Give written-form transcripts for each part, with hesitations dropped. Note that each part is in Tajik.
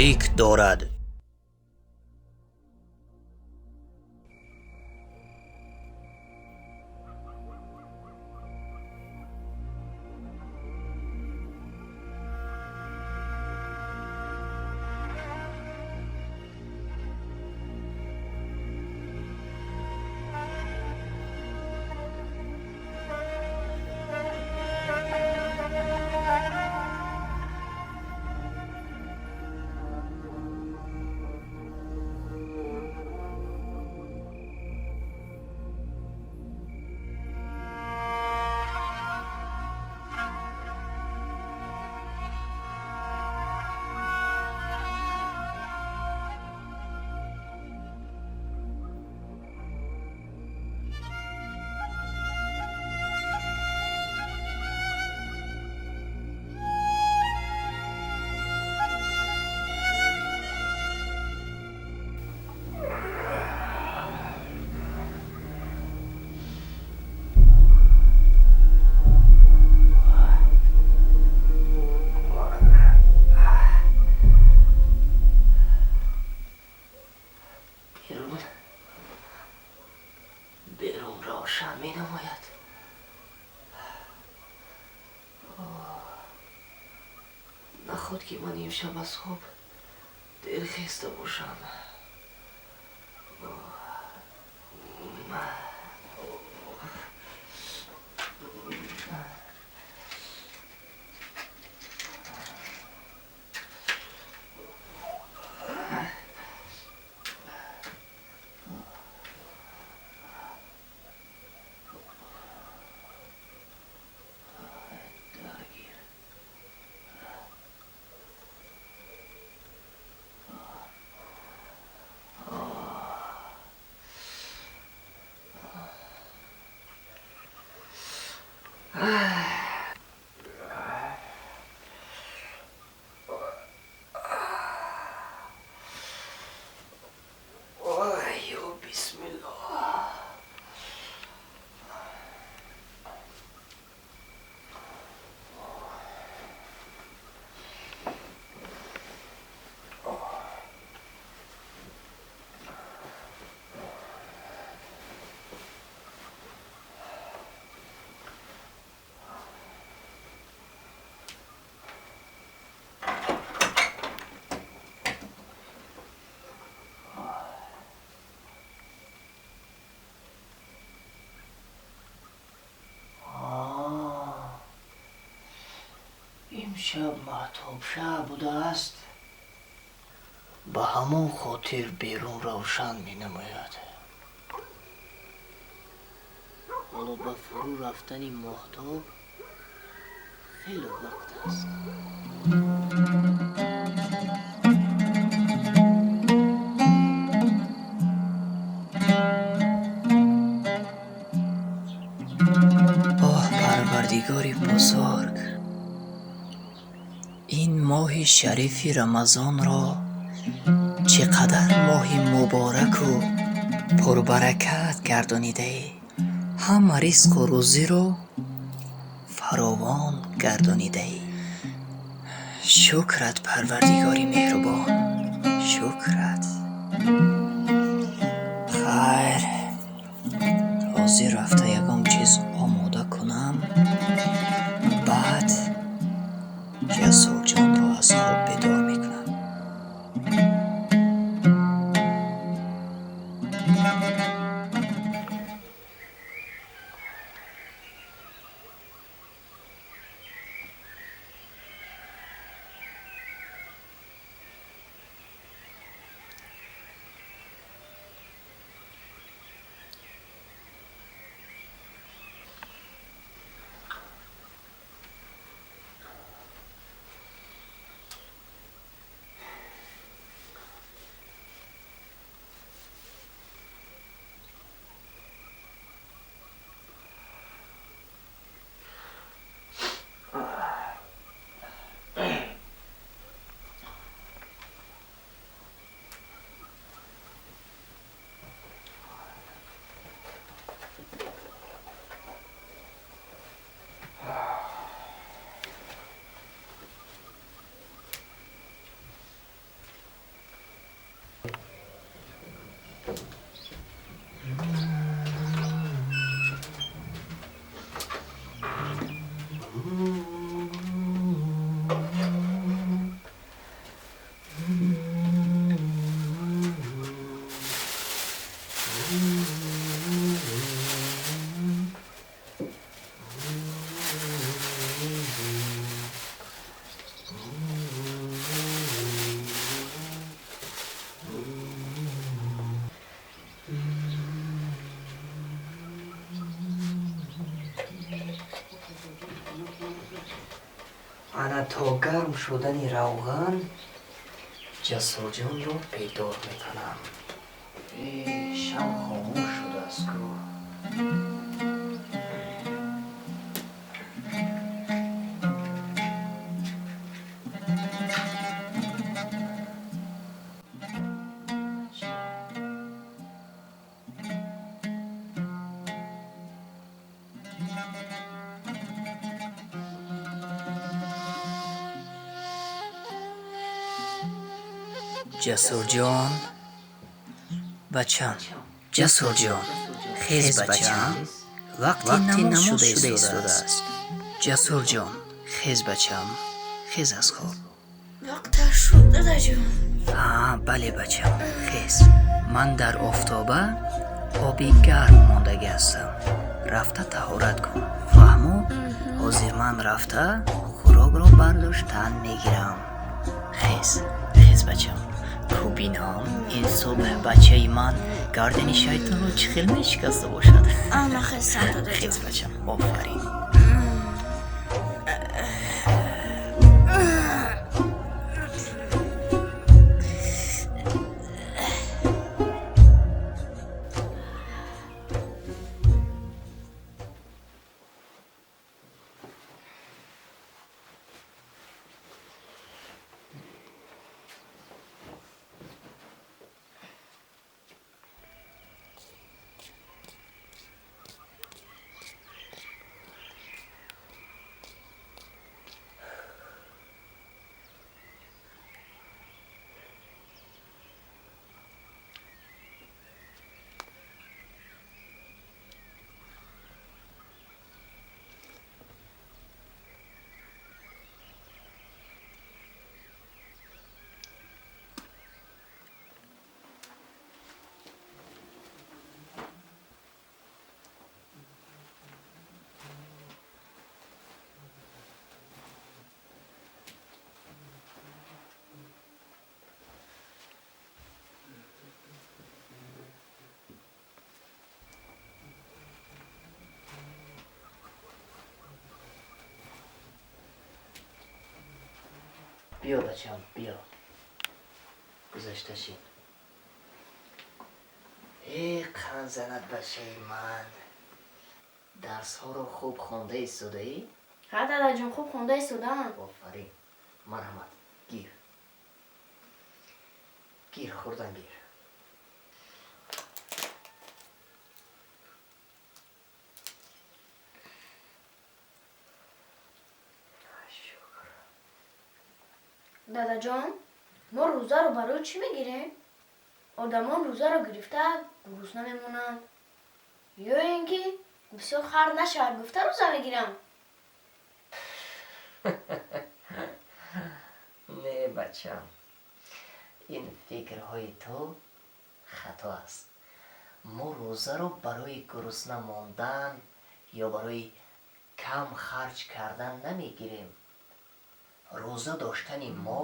торик дорад. Берун равшан менамояд. Наход ки ман имшаб аз хоб дер хеста бошам. Имшаб маҳтобшаб будааст, ба ҳамон хотир берун равшан менамояд. Ҳоло ба фурӯ рафтани моҳтоб хеле вақт аст. Оҳ, Парвардигори бузург, ин моҳи шарифи Рамазонро чӣ қадар моҳи мубораку пурбаракат гардонидаӣ. Ҳама ризқу рӯзиро фаровон гардонидаӣ. Шукрат, Парвардигори меҳрубон, шукрат. Хайр, ҳозир рафта ягон чиз омода кунам, баъд Ҷасурҷонро аз хоб бедор мекунам. Ана то гарм шудани равған Ҷасурҷонро бедор мекунам. Шам хомӯш шудааст ку. Ҷасурҷон, бачам, Ҷасурҷон, хез, бачам, вақти намоз шуда истодааст. Ҷасурҷон, хез, бачам, хез аз хоб. Вақташ шуд, дадаҷон. Ҳа, бале, бачам, хез. Ман дар офтоба оби гарм мондагӣ ҳастам. Рафта таҳорат кун, фаҳмо? Ҳозир ман рафта хӯрокро бардоштан мегирам. Хез, хез, бачам. Ку бинам, ин субҳ бачаи ман гардани шайтонро чӣ хел мешикаста бошад. Ана хестам, дадаҷон. Хез, бачам, офарин. Биё, бачам, биё. Гузашта шин. Э, қанд занад бачаи ман. Дарсҳоро хуб хонда истодаӣ? Ҳа, дадаҷон, хуб хонда истодаам. Офарин. Марҳамат, гир. Гир, хӯрдан гир. Шукр. Дадаҷон, мо рӯзаро барои чӣ мегирем? Одамон рӯзаро гирифта гурусна мемонанд ё ин ки бисёр хар нашавад гуфта рӯза мегиранд? Не, бачам, ин фикрҳои ту хато аст. Мо рӯзаро барои гурусна мондан ё барои кам харҷ кардан намегирем. Рӯза доштани мо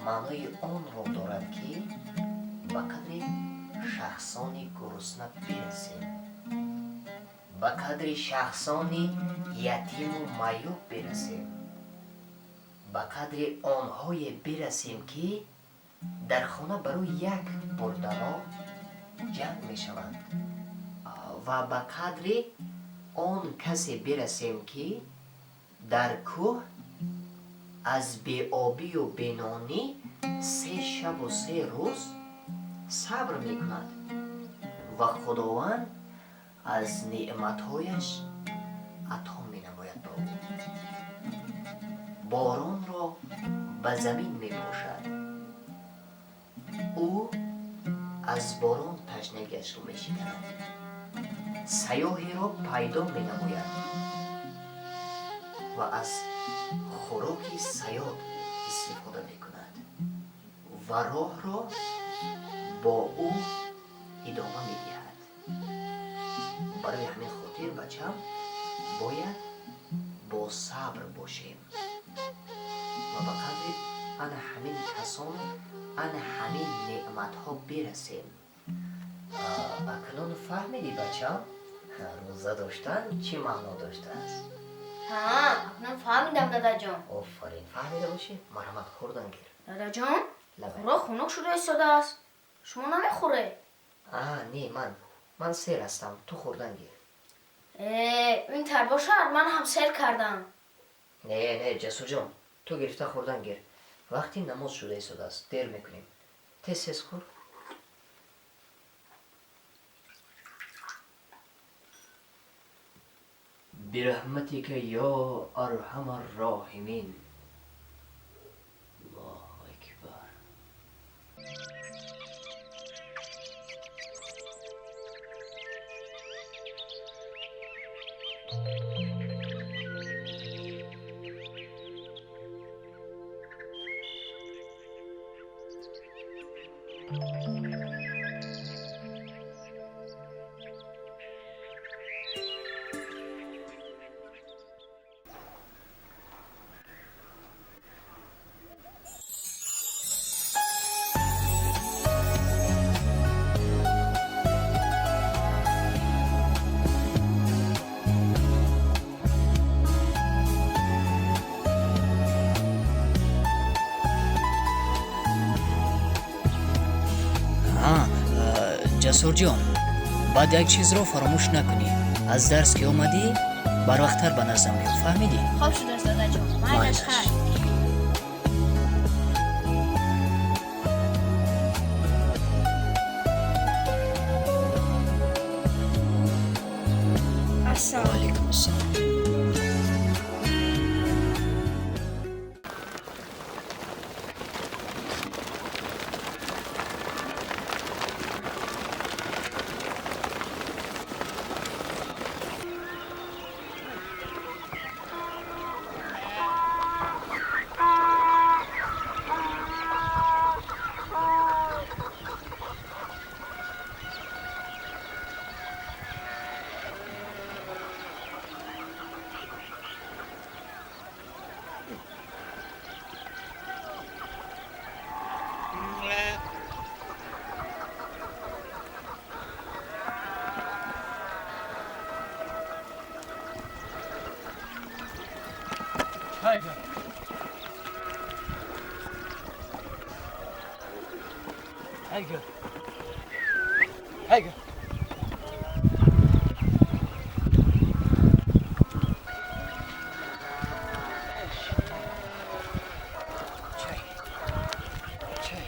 маънои онро дорад, ки ба қадри шахсони гурусна бирасем, ба қадри шахсони ятиму маъюб бирасем, ба қадри онҳое бирасем, ки дар хона барои як бурдано ҷанг мешаванд, ва ба қадри он касе бирасем, ки дар кӯҳ аз беобию бенонӣ 3 шабу 3 рӯз сабр мекунад ва Худованд аз неъматҳояш ато менамояд ба ӯ, боронро ба замин мепошад, ӯ аз борон ташнагиашро мешиканад, сайёҳеро пайдо менамояд ва аз хӯроки сайёд истифода мекунад ва роҳро бо ӯ идома медиҳад. Барои ҳамин хотир, бачам, бояд бо сабр бошем ва ба қадри ана ҳамин касону ана ҳамин неъматҳо бирасем. Акнун фаҳмидӣ, бачам, рӯза доштан чӣ маъно доштааст? Ҳа, акнун фаҳмидам, дадаҷон. Офарин, фаҳмида бошӣ, марҳамат, хӯрдан гир. Дадаҷон, Лабай. Хӯрок хунук шуда истодааст. Шумо намехӯред? А, не, ман сер ҳастам, ту хӯрдан гир. Э, ин тар бошад, ман ҳам сер кардам. Не, не, Ҷасурҷон, ту гирифта хӯрдан гир. Вақти намоз шуда истодааст, дер мекунем. Тез тез хӯр. Бираҳматика ё арҳама рроҳимин. Аллоҳу акбар. Ҷасурҷон, баъд як чизро фаромӯш накунӣ. Аз дарс ки омадӣ, барвақттар ба наздам биё, фаҳмидӣ? Хоб шудааст, дадаҷон. Майлаш, Майлаш. Хайр. Ассалом. Алайкум ассалом. Tiger. Tiger. Tiger. Чай. Чай.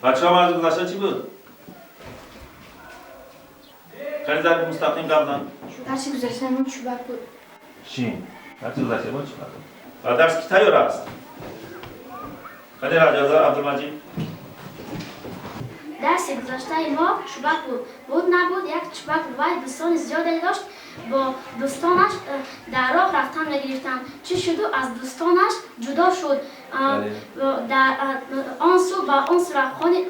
بچه ها مرز گذشته چی بود؟ خیلی ضرب مستقیم قبلا. درس گذشته ما چوبک بود. چی؟ درس گذشته ما چوبک بود. و درس کی تیار است؟ خیلی رجازه عبدالمجید. درس گذشته ما چوبک بود. بود نبود یک چوبک وای دوستان زیادی داشت. با دوستانش در راه رفتن می‌گرفتند. چی شد؟ از دوستانش جدا شد. در آن سو با آن سو خانه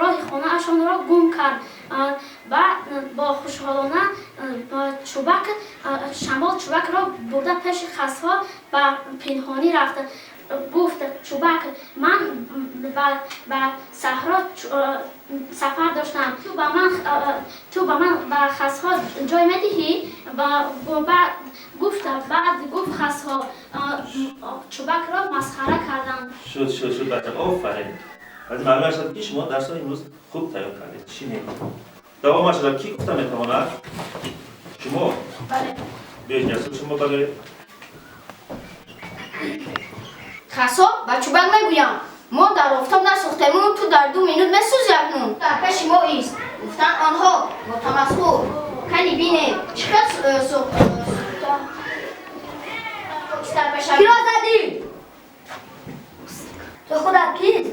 راه خانه اشان را گم کرد. و با خوشحالانه با چوبک شمال چوبک را برده پیش خس‌ها و پنهانی رفت. گفت چوبک من به صحرا سفر داشتم، تو به من به خس‌ها جای میدهی؟ و بعد گفت خس‌ها چوبک را مسخره کردند. شد شد شد بچه، آفرین. از معلوم شد که شما درس امروز خوب تیار کردید. چی نه؟ دوامش را کی گفته میتواند؟ شما؟ بله. بیاید جلسه شما بگیرید. خسا به چوبک میگویم ما در آفتاب نسوختیم، تو در 2 minute میسوزی اکنون. در پیش ما ایست. گفتن آنها با تمسخر کنی بینه چقدر سوخته. کی را زدی؟ تو خودت کیست؟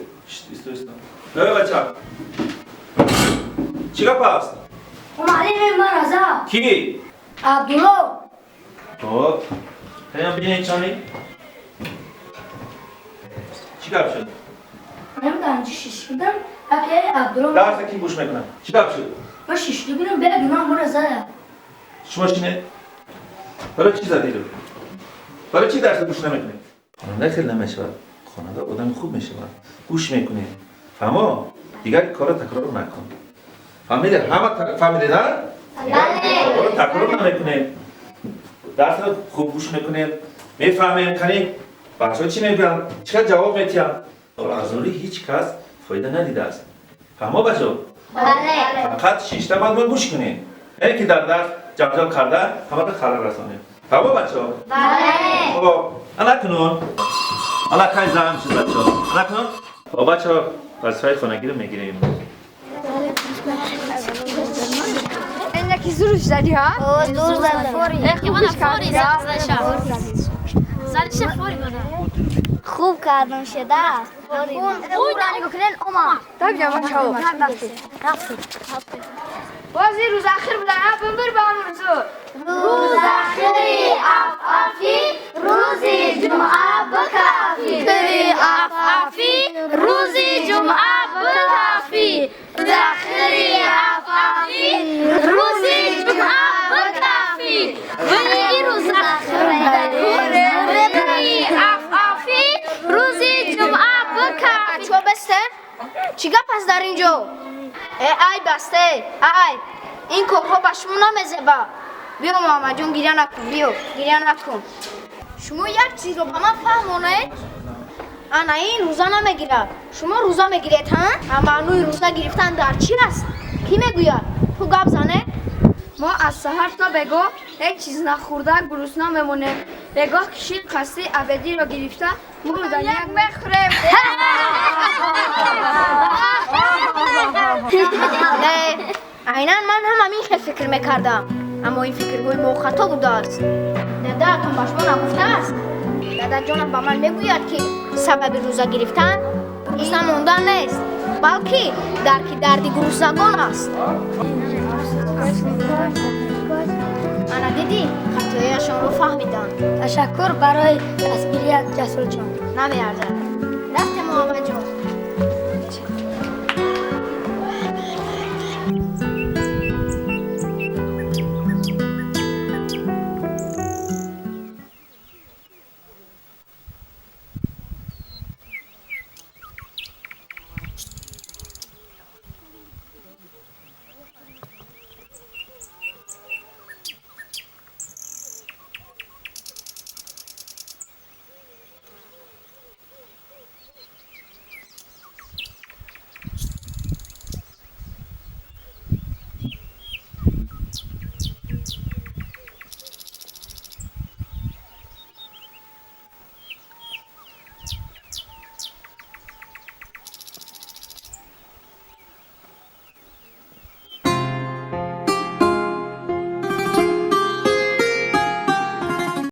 ایست ایست. نه بچه چی گپ است؟ معلم ما را زد. کی؟ عبدالله. خب پیام بینه چانی؟ چی گپ شد؟ من در شیش بودم، یکی عبدالله. درس کی گوش میکنم؟ چی گپ شد؟ من شیش بودم، به گناه مرا زد. شما چینه؟ برای چی زدی رو؟ برای چی درس گوش نمیکنی؟ خواننده خیلی نمیشود. خواننده آدم خوب میشود. گوش میکنی. فهمو؟ دیگر کارو تکرار نکن. فهمیده؟ همه فهمیده نه؟ بله. کارو تکرار نمیکنه. درس خوب گوش میکنه. میفهمیم کنی؟ بچه‌ها چی میگن؟ چقدر جواب میتیم؟ از روی هیچ کس فایده ندیده است. فهمو بچه‌ها؟ بله. فقط شیشته باید ما گوش کنیم. نه که در درس جمع کرده همه رو خراب رسانیم. فهمو بچه‌ها؟ بله. خب انا کنون انا کای زم شد بچه‌ها. انا کنون خب بچه‌ها وظیفه خانگی رو میگیریم. این یکی زورش زدی ها؟ زور زدم. من فوری زدم. زدش فوری بودم. خوب کردم شده. اون نگاه کنن اوما. تا بیا بچه‌ها. رفتیم. بازی روز آخر بودن. بمبر با هم روزو. روز آخری افافی روز جمعه بکافی. افافی روز جمعه بکافی. روز آخری افافی روز جمعه بکافی. ولی روز آخری افافی روز جمعه بکافی. چو بسته؟ چی گپ است در اینجا؟ ای بسته ای این کارها به شما نمیزبه. بیا محمد جون گریه نکن، بیا گریه نکن. شما یک چیز رو به من فهمانه. انا این روزه نمیگیرد. شما روزه میگیرید ها؟ معنای روزه گرفتن در چی است؟ کی میگوید؟ تو گپ زنه؟ ما از سحر تا بگاه هیچ چیز نخورده گرسنه میمونیم. بگاه کشید خسته ابدی را گرفته ما یک میخوریم. نه عینا من هم همین خیلی فکر میکردم، اما این فکرهای ما خطا بوده است. داداتون به شما نگفته است؟ دادا جانم به من میگوید که سبب روزه گرفتن گرسنه ماندن نیست، بلکه درک درد گرسنگان است. انا دیدی خطایشان رو فهمیدم. تشکر برای دستگیریت جسور جان. نمیارزد. رفتیم